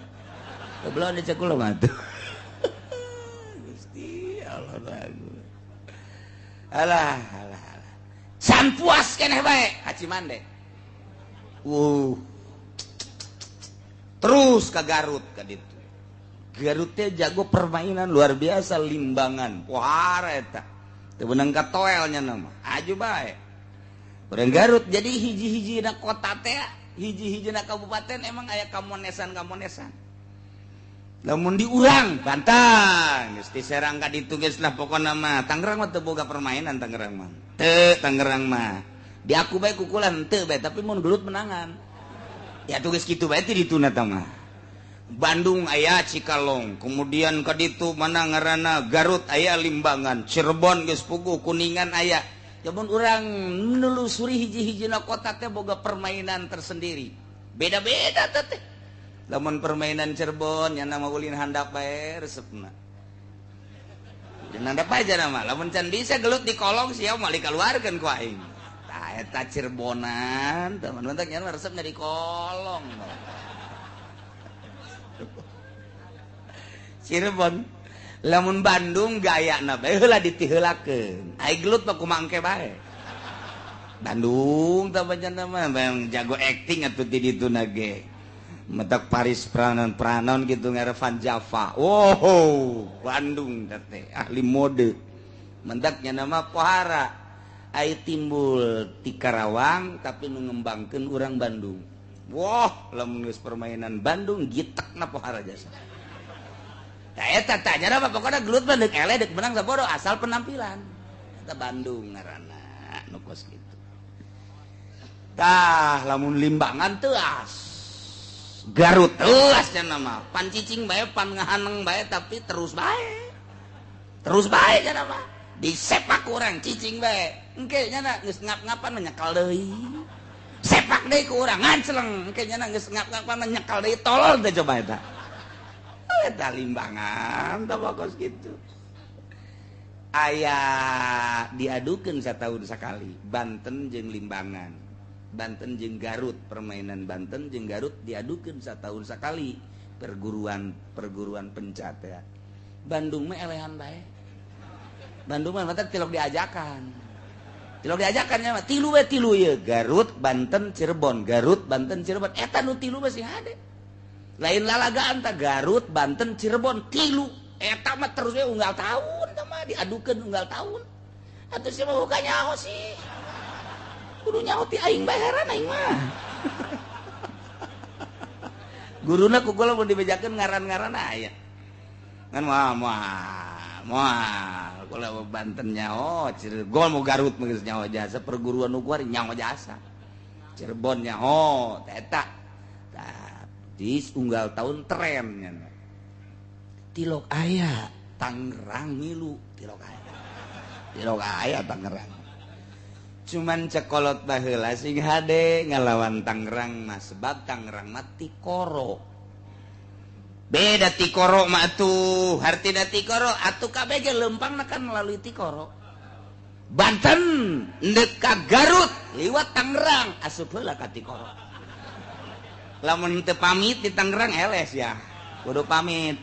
Blon di cekul mah tuh. Gusti Allah bagus. Alah alah alah. Can puas keneh bae ka Cimande. Terus ke Garut ka ditu. Garut teh jago permainan luar biasa limbangan. Pohara eta. Teu beunang ka toelnya nama. Aju bae. Urang Garut jadi hiji-hijina kota teh, hiji-hijina kabupaten emang aya kamonesan-kamonesan. Lamun diurang Banten, geus ti Serang ka ditu geus lah pokona mah. Tangerang mah teu boga permainan Tangerang mah. Teu Tangerang mah. Di aku bae kukulan teu bae tapi mun gelut menangan. Ya tugas kitu bae ti dituna tah mah. Bandung aya Cikalong, kemudian ka ditu mana ngaranna Garut aya Limbangan, Cirebon geus puguh, Kuningan aya. Lamun urang nelusuri hiji-hijina kota teh boga permainan tersendiri. Beda-beda teh. Lamun permainan Cirebon nya nama ulin handap bae resepna. Ulin handap aja nama. Lamun can bisa gelut di kolong sia moal dikaluarkeun ku aing. Tah eta Cirebonan, teman-teman nya resepna di kolong. Cirebon lamun Bandung gayana bae heula ditiheulakeun. Ai gelut mah kumaha engke bae. Bandung tah pancen mah jago acting atuh di ditu na ge. Mentak Paris pranon-pranon gitu ngarevan Java. Wow, Bandung teh ahli mode. Mentaknya nama pohara. Ai timbul ti Karawang tapi nu ngembangkeun urang Bandung. Wah, lamun geus permainan Bandung gitekna pohara jasa. Tah eta tanya apa pokona gelut mah deuk eleh deuk menang sabodo asal penampilan. Eta Bandung ngaranna nu kos kitu. Tah lamun Limbangan teuas. Garut teuasnya nama pan cicing bae pan ngahaneng bae tapi terus bae. Terus bae nya nama. Disepak urang cicing bae. Engke nya geus ngap-ngapan mah nyekel deui. Sepak deui ku urang nganceleng engke nya geus ngap-ngapan mah nyekel deui tolol teh coba eta. Eta Limbangan tah kos kitu. Aya diadukeun sataun sakali Banten jeung Limbangan. Banten jeung Garut, permainan Banten jeung Garut diadukeun sataun sakali perguruan pencat ya. Bandung mah elehan bae. Bandung mah mata tilok diajakan. Tilok diajakan nya mah tilu we tilu ye Garut, Banten, Cirebon, Garut, Banten, Cirebon. Eta nu tilu mah sing hade. Lain lalagaan tah Garut, Banten, Cirebon tilu. Eta mah terus we unggal tahun tah mah diadukeun unggal tahun. Atuh sia mah buka nyaho sih. Kudu nyaho ti aing bae heran aing mah. Guruna ku kula mun dibejakeun ngaran-ngaran aya. Ngan moal moal kula Banten nyaho, Cirebon mau Garut mah geus nyaho jasa perguruan nu kuari nyaho jasa. Cirebon nyaho teh eta. Tah di unggal tahun trennya. Tilok aya Tangerang ngilu, tilok aya. Tilok aya Tangerang. Cuman cekolot baheula sing hade ngalawan Tangerang mah sebab Tangerang mah tikoro. Beda tikoro mah atuh, hartina tikoro atuh kabeh ge leumpangna kan melalui tikoro. Banten ndek ka Garut liwat Tangerang asup heula ka tikoro. Lamun teu pamit di Tangerang eles ya. Kudu pamit,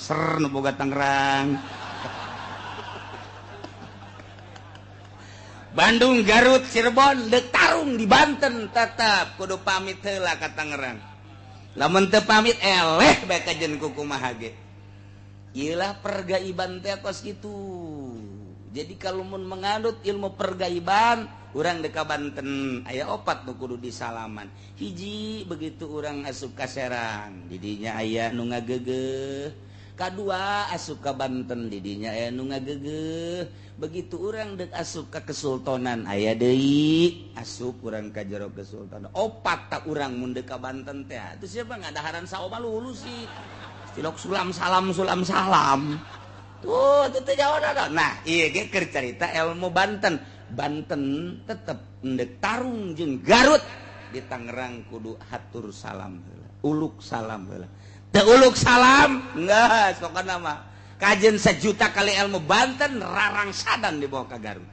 ser nu boga Tangerang. Bandung, Garut, Cirebon deuk tarung di Banten tetap kudu pamit heula ka Tangerang. Lamun teu pamit eleh bae kajen ku kumaha ge. Ieu lah pergaiban teh kos kitu. Jadi kalau mun menganut ilmu pergaiban, urang deuk ka Banten aya opat nu kudu disalaman. Hiji begitu urang asup ka Serang, didinya aya nu ngageugeuh. Kadua asup ka Banten, didinya aya nu ngageugeuh. Begitu urang deuk asup ka Kesultanan aya deui, asup urang ka jero Kesultanan. Opat tak urang mun deuk ka Banten teh. Atuh siapa ngadaharan saoma lulus sih. Tilok sulam salam sulam salam. Tuh teu jauh dah. Nah, ieu ge keur carita ilmu Banten. Banten tetep ndek tarung jeung Garut. Di Tangerang kudu hatur salam heula, uluk salam heula. Teu uluk salam geus pokona mah kajen sejuta kali ilmu Banten rarangsadan dibawa ka Garut.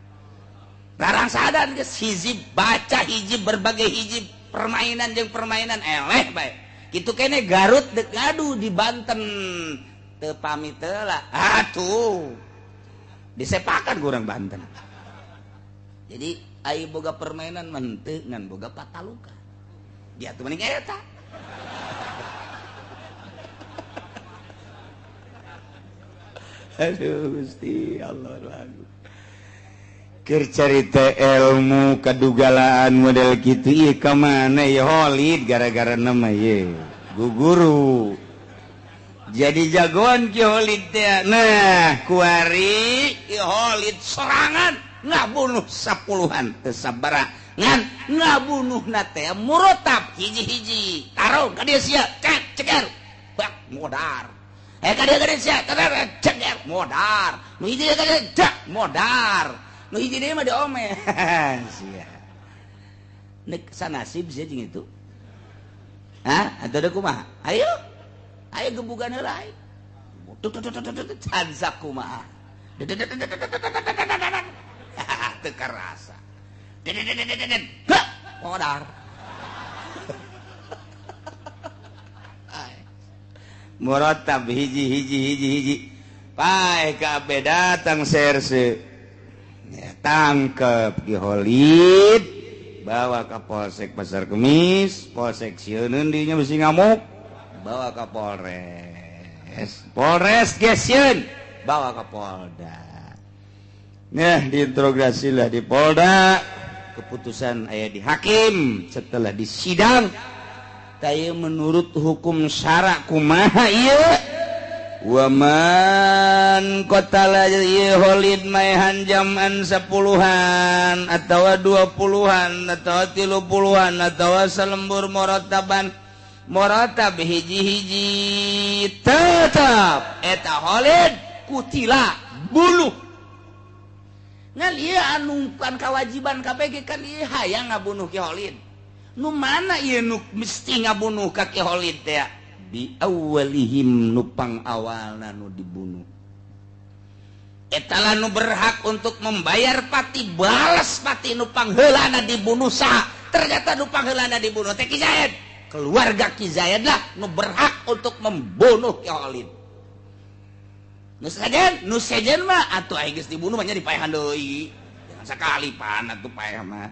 Rarangsadan geus hizib baca hizib berbagai hizib permainan jeung permainan eleh bae. Kitu kene Garut deuk ngadu di Banten teu pamit heula. Atuh disepakan ku urang Banten. Jadi ai boga permainan mah henteu ngan boga pataluka. Dia tuh mending eta. Aduh Gusti Allah lagu. Keur carita ilmu kadugalaan model kitu ieu ka mana ieu Holid gara-gara nama ieu guguru. Jadi jagoan Ki Holid teh. Nah, kuari Ki Holid sorangan ngabunuh 10-an teu sabaraha ngan ngabunuhna teh murotab hiji-hiji. Tarung ka dieu sia, cek ceker. Bak modar. Ka dieu ka dieu sia, ceker modar. Nu hiji ka dieu cek modar. Nu hiji deui mah diome. Sia. Nek sanasib sia jeung itu. Hah? Atuh da kumaha? Ayo. Ayo gebugan heula aing. Tut tut tut tut cansak kumaha. Teu karasa. Modar. Muratab hiji hiji hiji hiji. Pae kabeh datang serse. Ya, tangkep Ki Holid, bawa ke Polsek Pasar Kemis, Polsek sieun dinya bisi ngamuk, bawa ke Polres. Polres ge sieun, bawa ke Polda. Nah, diinterogasilah di Polda, keputusan aya di hakim setelah disidang. Taya menurut hukum syara kumaha ieu? Waman qatala ieu Holid maehan jaman 10-an atawa 20-an atawa 30-an atawa salembur murataban muratab hiji-hiji tetap eta Holid kutila bunuh. Ngan ieu anu kan kewajiban KPG kan ieu hayang ngabunuh Ki Holid. Nu mana ieu nu mesti ngabunuh ka Ki Holid teh? Bi awalihim nupang awalna nu dibunuh. Eta lah nu berhak untuk membayar pati, balas pati nupang heulana dibunuh saha? Ternyata nupang heulana dibunuh teh Ki Zaid. Keluarga Ki Zaid lah nu berhak untuk membunuh Ki Holid. Nu sejen, nu sejen mah atuh aing geus dibunuh mah nya dipaehan deui. Jangan sakali pan atuh paeh mah.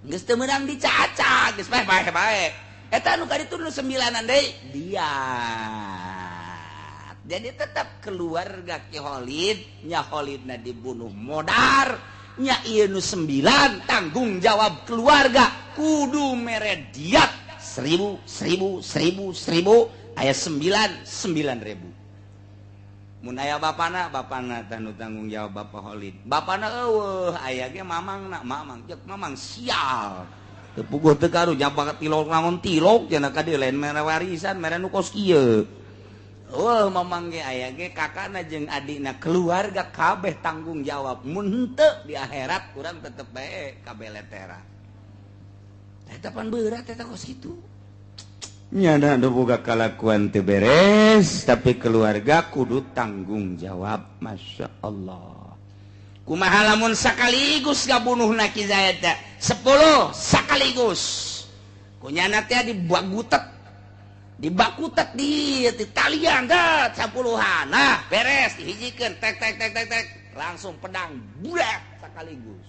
Geus teu meunang dicaca, geus paeh bae. Eta nu kaditu nu 9-an deui diat. Jadi tetap keluarga Ki Holid, nya Holidna dibunuh modar, nya ieu nu 9 tanggung jawab keluarga kudu mere diat 1000 1000 1000 1000 aya 9 9.000. Mun aya bapana, bapana tanu tanggung jawab Bapak Holid. Bapana eueuh aya ge mamangna, mamang jeung mamang sial. Teu puguh teu karu jaba tilok naon tilok cenah ka dieu lain mere warisan mere nu kos kieu. Eueuh mamang ge aya ge kakana jeung adikna keluarga kabeh tanggung jawab. Mun henteu di akhirat urang tetep bae kabeh letera. Eta pan berat eta kos kitu. Nyana nu boga kalakuan teu beres tapi keluarga kudu tanggung jawab. Masya Allah. Kumaha lamun sakaligus ngabunuhna Ki Zaid teh 10 sakaligus. Kunyana teh dibagutet. Dibakutet di talian teh 10-an. Nah, beres dihijikeun tek tek tek tek tek langsung pedang budak sakaligus.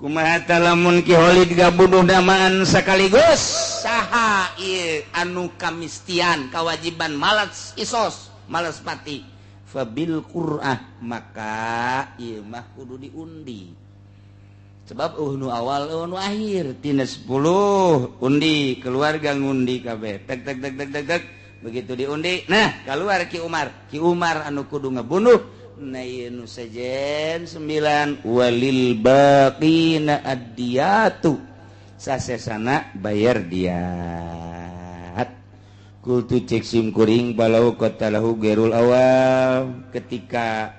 Kumaha tah lamun Ki Holid gabunuh namaan sekaligus? Saha ieu anu kamistian kewajiban malas isos, malas pati. Fabil qur'ah maka ieu mah kudu diundi. Sebab nu awal nu akhir tina 10 undi keluarga ngundi kabeh. Tek tek tek tek tek tek begitu diundi nah keluar Ki Umar. Ki Umar anu kudu ngabunuh. Nah ieu nu sejen 9 walil baqina addiyatu sasesana bayar diat. Kultu cek sim kuring balau qatalahu gerul awal ketika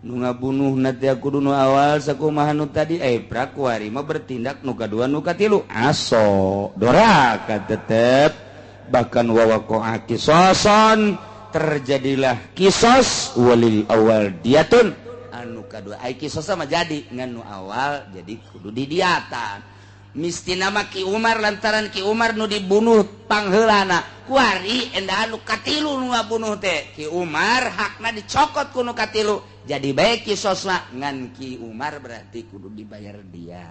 Nu ngabunuh nanti kudu nu awal sakumaha nu tadi, prak kuari mah bertindak nu kadua, nu katilu, aso doraka tetep. Bahkan wawaqa'a kisoson, terjadilah kisos, walil awal diatun, anu kadua ai kisos sama jadi ngan nu awal jadi kudu didiatan. Misti nama Ki Umar, lantaran Ki Umar nu dibunuh pangheulana. Kuari enda anu katilu nu ngabunuh teh Ki Umar, hakna dicokot ku nu katilu, jadi baik kisosna, ngan Ki Umar berarti kudu dibayar dia.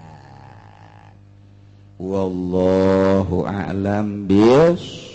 Wallahu a'lam bis.